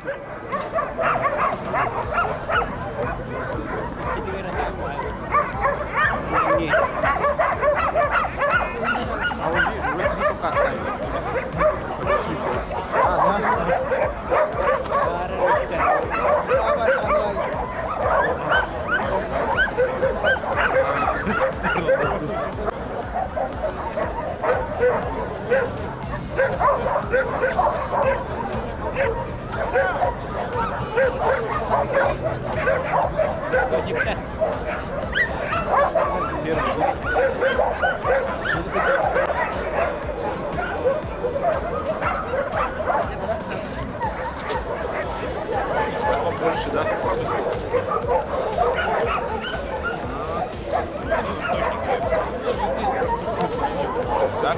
А вот видишь, вроде не пока ставили. А, да? Побольше, да? Да?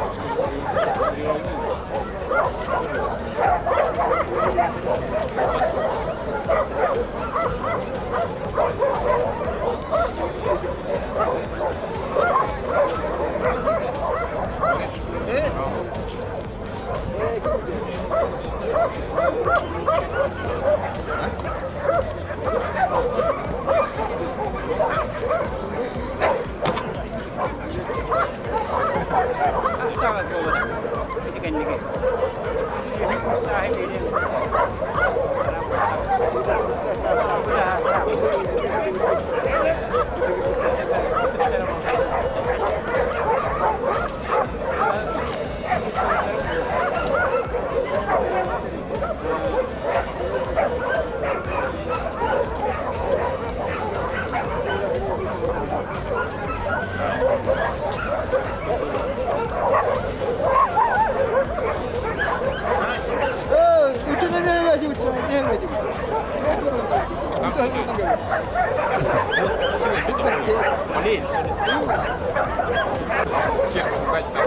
Всех пугать там.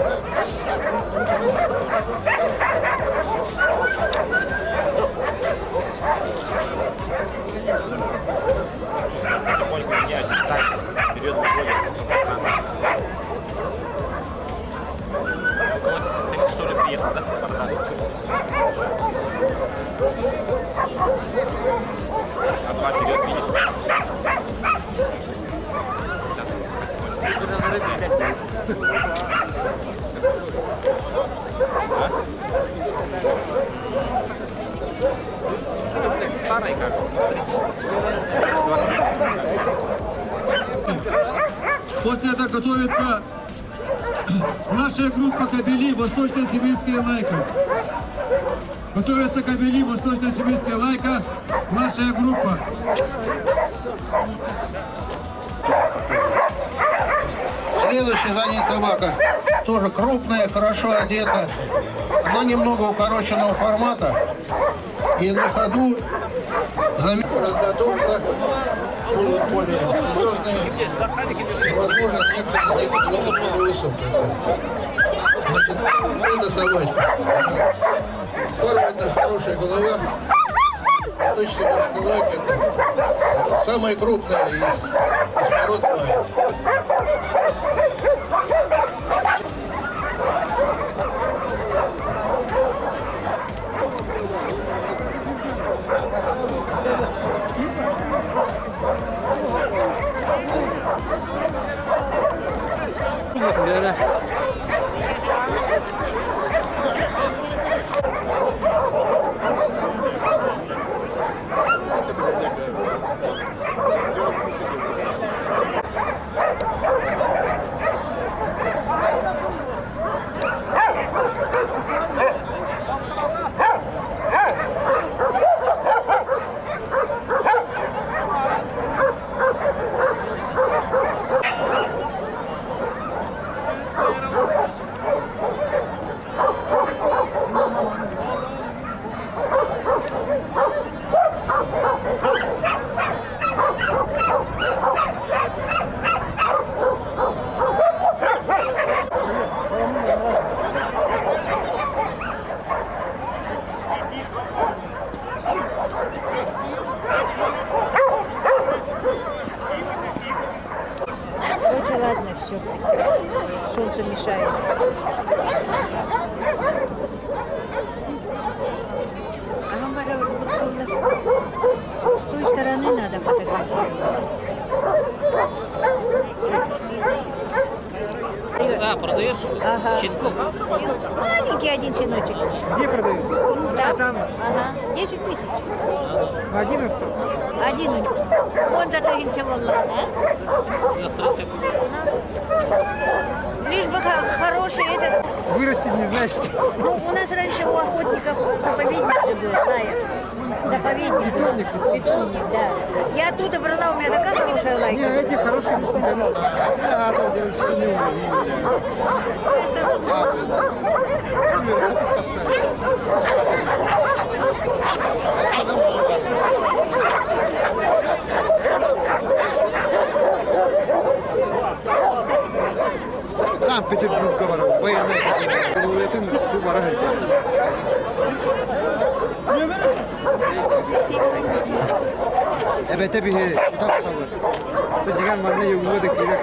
Потихоньку меняют местами. Вперед выходит, потом странно. Кого-то специалист, что ли, приехал, да? Бардак. А два вперед, видишь? А? Что-то, блядь, старый как. После этого готовится наша группа кобели Восточно-Сибирская лайка. Готовится кобели Восточно-Сибирская лайка, младшая группа. Следующая за ней собака тоже крупная, хорошо одета. Она немного укороченного формата. И на ходу раздатутся, будут более серьезные. Возможно, некоторые из них будут более высокие. Значит, это собачка. Нормально, хорошая голова. Восточно-сибирская лайка это самая крупная из пород лая. Щенков. Маленький один щеночек. Где продают? Да. А там Ага. 10 тысяч. один остался. Один у них. Он до тысячи волла, да? Лишь бы хороший этот. Вырастет не знаешь что. Ну, у нас раньше у охотников заповедник же был, знаю. Заповедник. Питомник, Питомник, да. Я оттуда брала, у меня такая хорошая лайка. Не, эти хорошие питомцы. А, там делают, что не умер. Санкт-Петербург говорю, военный. Эбэтэ биһи тапсабыт. Дигэн манна югуга да киирэ.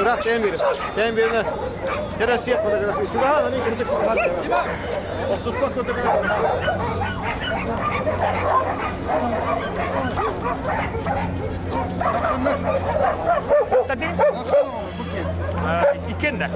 Ыраах тэйэн биэрэ. Тэйэн биэринэ Россия фотография. Сюда они кырдык Охсуспат Иккенде.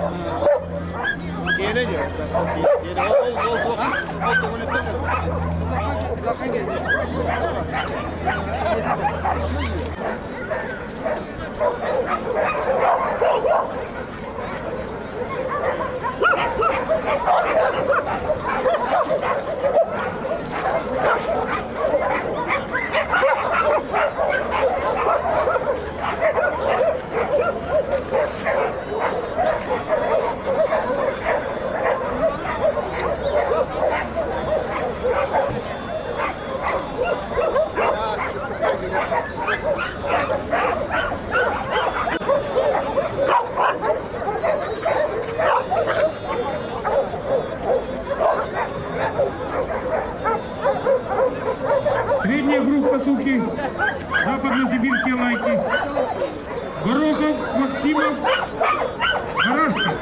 Средняя группа суки, западно-сибирские лайки. Горохов, Максимов, Барашков.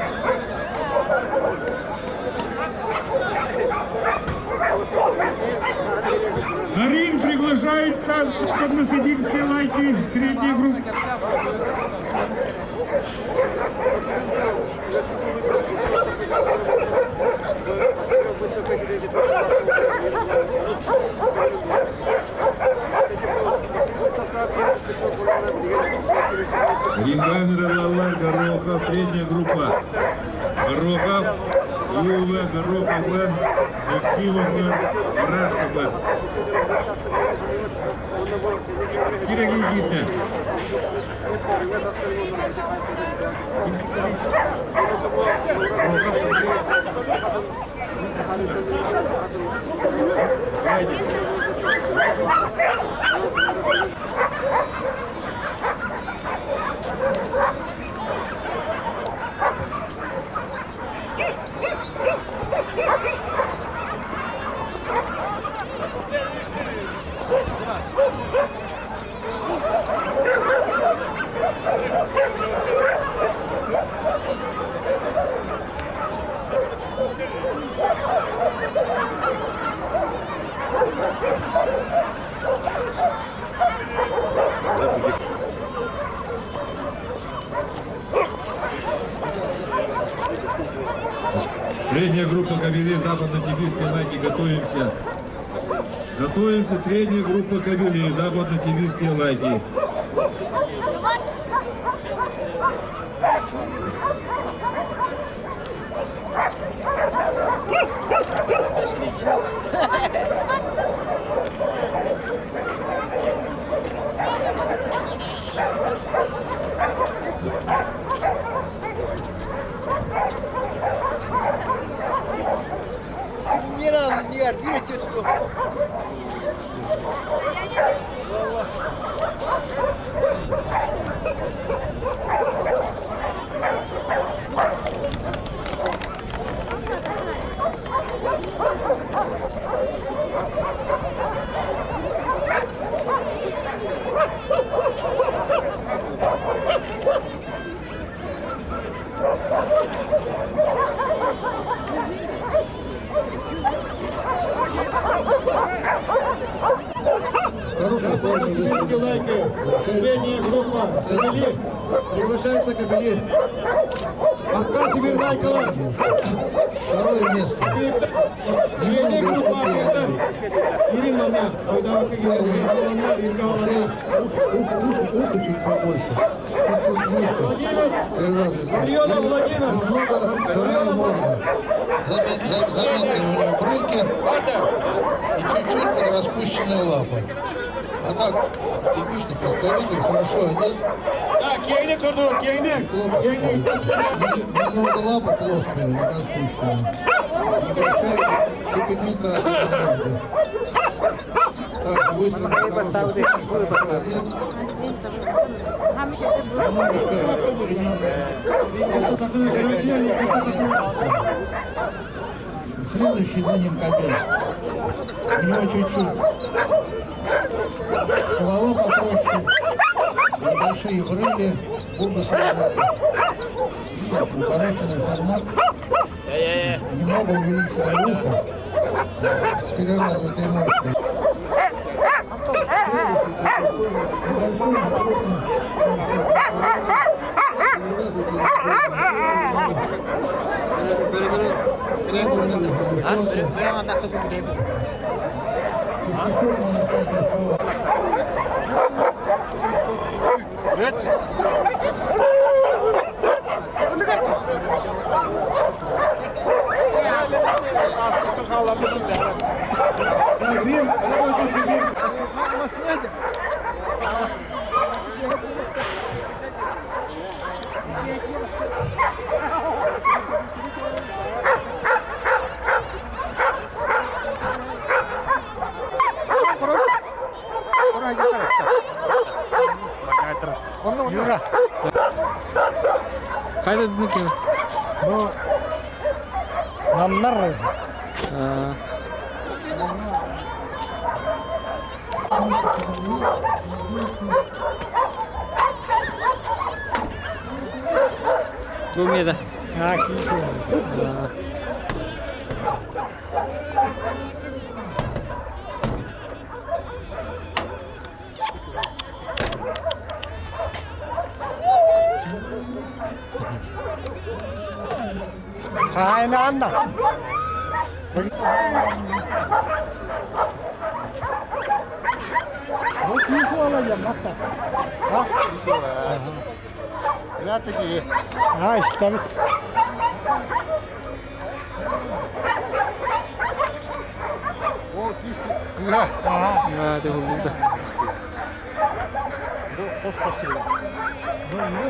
На ринг приглашаются западно-сибирские лайки средней группы. Рингамера Лалар, Горохов, средняя группа. Горохов, Юва, Горохов, Б, Максимов, Б, Барашков, Б. Кира Гигитна. Средняя группа кобелей западно-сибирской лайки. Готовимся. Готовимся. Средняя группа кобелей западно-сибирские лайки. Западно-сибирские лайки. Средняя группа. Кобели. Приглашаются кобели. Арка Сибирь Лайкова. Второе место. Средняя группа. Ирина Ухо чуть побольше. Чуть-чуть мышка. Владимир. Альона Владимир. Немного сырая морда. Заметны у нее брыльки и чуть-чуть подраспущенные лапы. А так, типичный представитель, хорошо одет. Так, киэҥник турдун, киэҥник. Киэҥник. Немного лапы плоские и распущенные. Небольшая пигментная морда. Так, быстро, хорошо одет. Немножко Следующий за ним кобель. У него чуть-чуть голова попроще, небольшие брыли, губы сложные. Укороченный формат, немного увеличенное ухо с переразвитой мышцей. Небольшой, Так, Рим, закончился Рим. Хайда дники? Бу намнар. Бу меда. А, кисе. Хайна анна. Бу кисе ола ямакта. А? А, истәбит. А, ты гулда. Бу не.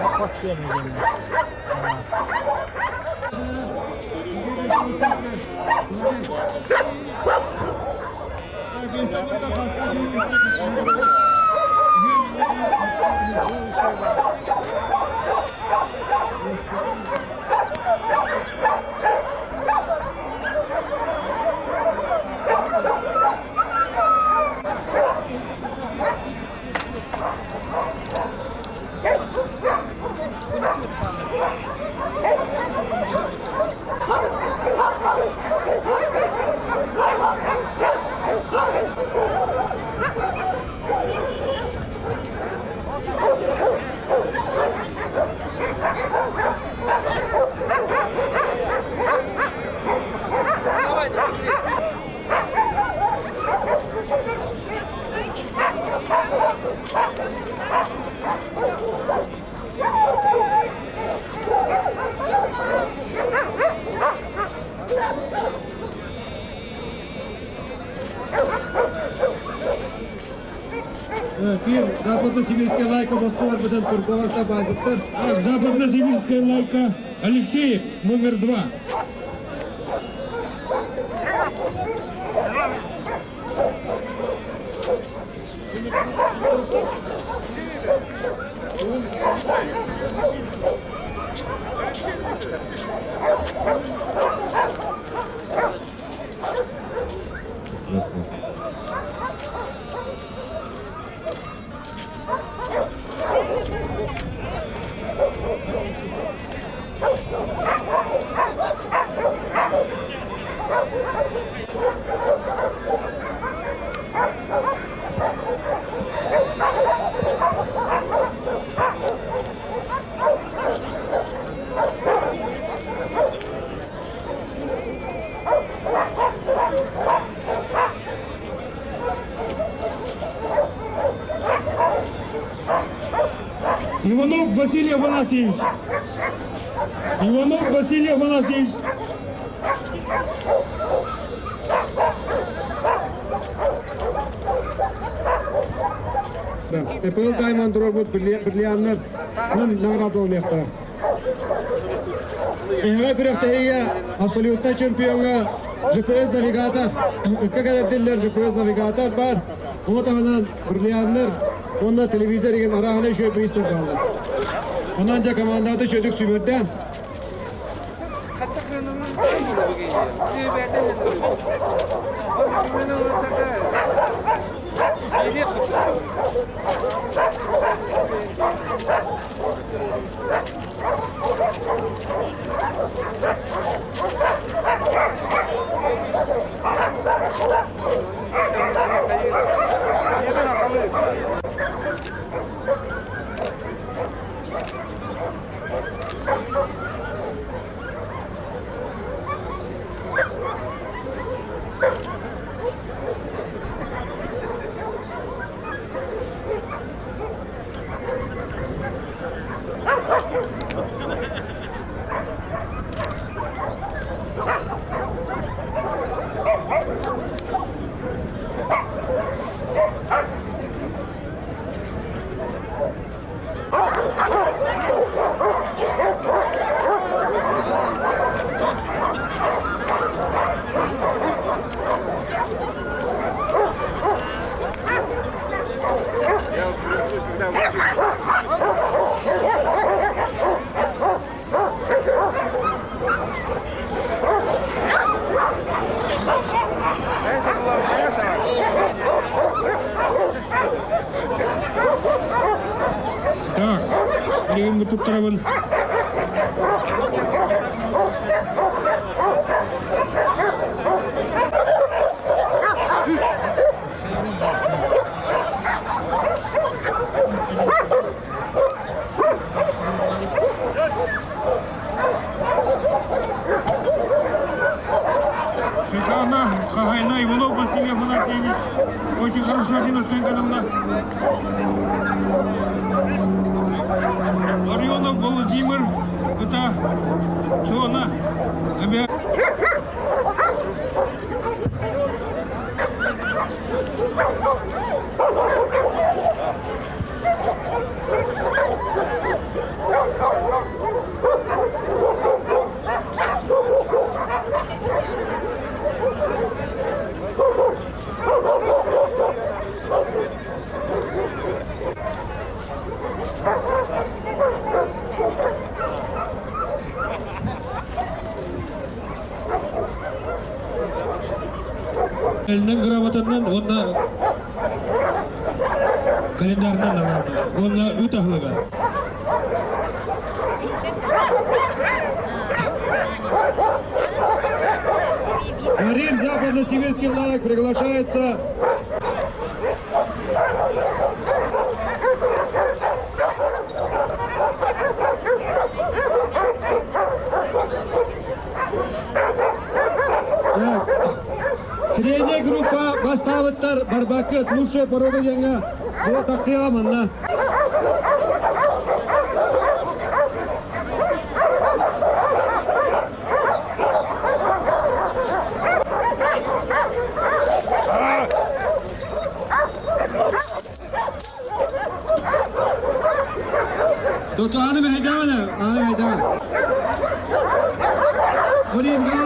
А кос Фир, западно-сибирская лайка, Москва, Арбатен, Курган, Табагыттар. Так, западно-сибирская лайка Алексеев, номер 2. Иванов Василий Афанасьевич. Иванов Василий Афанасьевич. Эпл Даймон туруорбут бриллианнар наҕараадаланыахтара. Эһэҕэ күрэхтэһиигэ абсолютнай чемпиоҥҥа GPS-навигатор, ыкка кэлэрдиллэр GPS-навигатор баар. Ону таһынан бриллианнар уонна телевизор игин арааһынай үчүгэй приистэр бааллар. Онон дьэ командата үчүгэйдик сүүмэрдээн Так, билигин бу туттарабын. Шикарно, Хагайна Иванов Василий Афанасьевич. Очень хорошо один оценка нам. Ларионов Владимир, это Чона. Элнен грамотанан уонна календарынан уонна үт аһылыга. Нарин Западно-Сибирский лайк приглашается Средняя группа бастаабыттар Барбакыт лучшая порода диэҥҥэ бу тахтыаҕа манна. Тотуаны мэһэйдээмэ, ааны мэһэйдээмэ. Буринга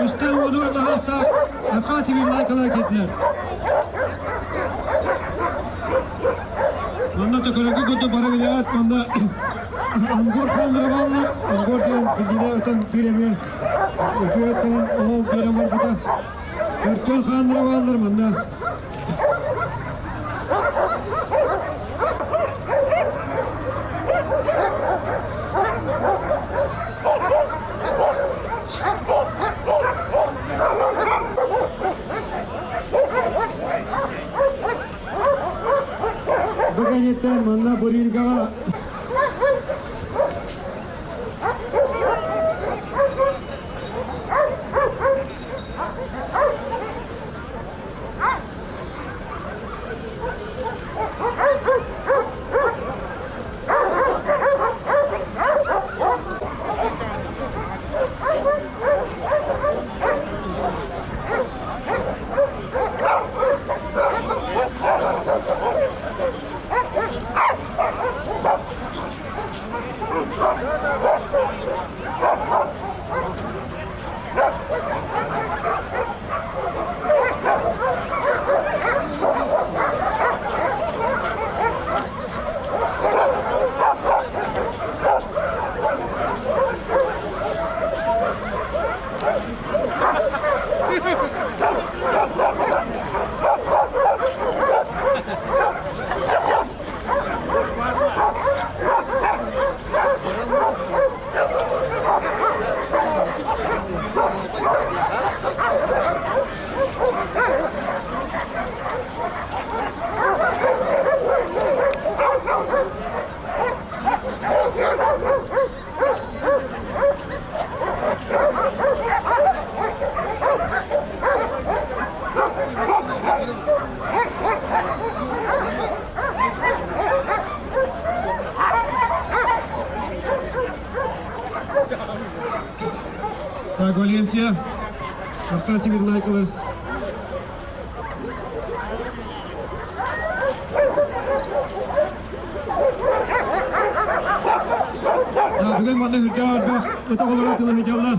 үстэн уодугар таһаастаах Абхазия лайкалар киирдилэр. Манна төкөрөгө курдук бары билэҕит, манна Ангор хааллара бааллар. Ангор диэн билдиилэ өтөн биир эмиэ үчүгэй кэлэн оһол биэрэн барбыта. Өркөн хааннара бааллар манна. Бу кэнниттэн манна Бурингаҕа Так, Валенсия, Артан Сибирь лайкалар. Бүгүн манна үрдэ арбах ыт оҕолоро тылыһыдьаллар.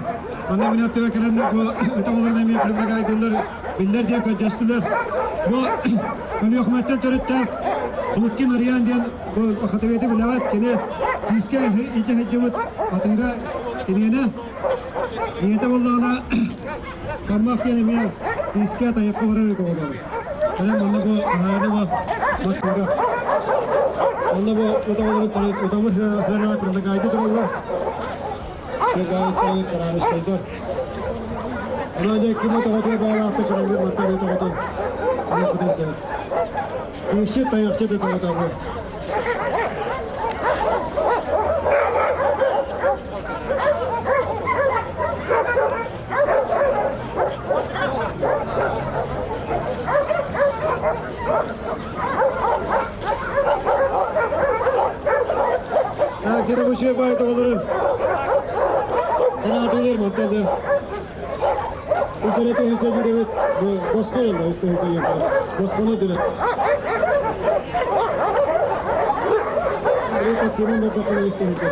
Манна мин аттыга кэлэн бу ыт оҕолорун эмиэ предлагайдылар, биллэр диэн көрдөстүлэр. Бу Өлүөхүмэттэн төрүттээх Луткин Ариан диэн бу охотоветы билэҕит, кини күүскэ илдьэ сылдьыбыт атыыра киниэнэ. Ийэтэ буоллаҕына Таммах диэн эмиэ күүскэ тайахха барар ыт оҕолор. Кэлэн манна бу хаһаайына бу Максимга. Онно бу ыт оҕолору утамыр сыанаҕа предлагайды тураллар. Сыргаайыттар, тарааныстайдар. Онон дьэ ким ыт оҕотугар баҕалаахтар кэлэллэр мантан ыт оҕотун ылыаххытын сөп. Күүсчүт, тайахчыт ыт оҕото бу. Кирабуче бай тоҕолору Канаатылар мантан да Үсэрэ тыһыынча бирэбит бу босхо елла үс тыһыынча елла босхону дүлэт Таксинын бардахына үс тыһыынча.